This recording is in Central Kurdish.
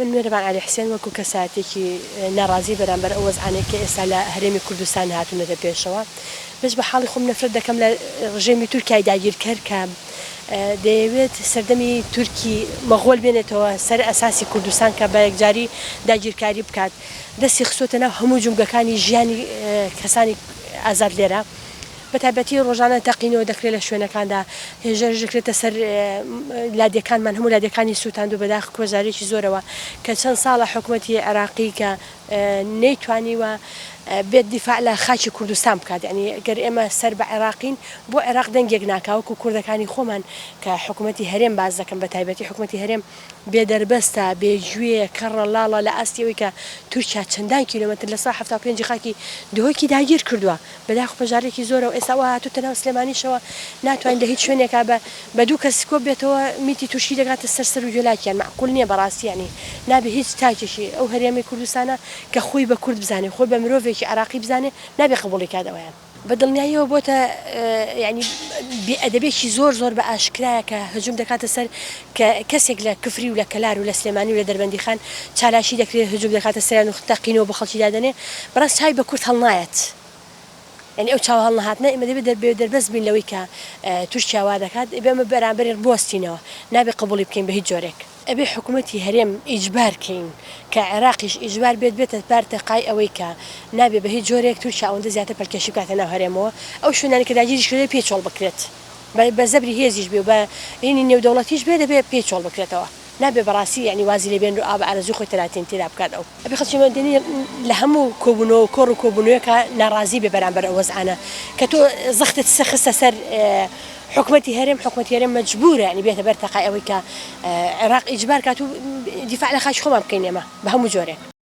من مێرەبان عەلی حسێن وەکو کەسایەتیەکی ناڕازی بەرامبەر ئەو وەزعانەی کە ئێستا لە هەرێمی کوردستان هاتوونەتە پێشەوە بەس بە حاڵی خۆم نەفرەت دەکەم لە ڕژێمی تورکیای داگیرکەر کە دەیەوێت سەردەمی تورکی مەغۆل بێنێتەوە سەر ئەساسی کوردستان کە بە یەکجاری داگیرکاری بکات دەستی خستۆتە ناو هەموو جومگەکانی ژیانی کەسانی ئازاد لێرە. بەتایبەتی ڕۆژانە تەقینەوە دەکرێت لە شوێنەکاندا، هێرش دەکرێتە سەر لادێکانمان، هەموو لادێکانی سووتاندوو بەداخ کۆزارێکی زۆرەوە کە چەند ساڵە حکومەتی عێراقی کە نەیتوانیوە بێت دیفاع لە خاکی کوردستان بکات، یانی گەر ئێمە سەر بە عێراقین بۆ عێراق دەنگێک ناکا وەکو کوردەکانی خۆمان کە حکومەتی هەرێم باس دەکەم بەتایبەتی حکومەتی هەرێم بێ دەربەستە، بێ گوێیە، کەڕە، لاڵە لە ئاستی ئەوەی کە تورکیا چەندان کیلۆمەتر 75% ی خاکی دهۆکی داگیر کردووە. بەداخ و پەژارەیەکی زۆرەوە ئێستا وا هاتووتە ناو سلێمانیشەوە ناتوانین لە هیچ شوێنێکا بە بە دوو کەس کۆ بێتەوە میتی تورکی دەگاتە سەر سەر و گوێلاکیان مەعقول نییە بەڕاستی یانی نابێ هیچ تاکێکی ئەو هەرێمی کوردستانە کە خۆی بە کورد بزانێ خۆی بە مرۆڤێکی عێراقی بزانێ نابێ قبوڵی کات ئەوەیان. بە دڵنیاییەوە بۆتە یانی بێ ئەدەبێکی زۆر زۆر بە ئاشکرایە کە هجوم دەکاتە سەر کە کەسێک لە کفری و لە کەلار و لە سلێمانی و لە دەربەندیخان چالاکی دەکرێت هجوم دەکاتە سەریان و تەقینەوە بۆ خەڵکی دادەنێ بەڕاست چاوی بە کورد هەڵنایەت یانی ئەو چاو هەڵنەهاتنە ئێمە دەبێت بێ دەربەست بین لەوەی کە تورکیا وا دەکات ئەبێ ئەمە بەرامبەری بوەستینەوە نابێ قبوڵی بکەین بە هیچ جۆرێک. ئەبێ حکومەتی هەرێم ئیجبار کەین کە عێراقیش ئیجبار بێت بێتە بارتەقای ئەوەی کە نابێ بە هیچ جۆرێک تورکیا ئەوەندە زیاتر پەلکێشی بکاتە ناو هەرێمەوە ئەو شوێنانەی کە داگیریش کردوە پێی چۆڵ بکرێت بە زەبری هێزیش بێ و بە هینی نێودەوڵەتیش بێ دەبێ پێی چۆڵ بکرێتەوە. نابێ بەڕاستی یەعنی وازی لێ بێنرو ئا بە ئارەزوی خۆی تەلاتین تێدا بکات ئەو. ئەبێ خەڵکی مەدەنی لە هەموو کۆبونەوە و کۆڕ و کۆبونەوەیەکا ناڕازی بێ بەرامبەر ئەو وەزعانە کە تۆ زەختت خستە سەر حکومەتی هەرێم حکومەتی هەرێم مەجبورە یەعنی بێتە بەر تەقای ئەوەی کە عێراق ئیجبار کات و دیفاع لە خاکی خۆمان بکەین ئێمە بە هەموو جۆرێک.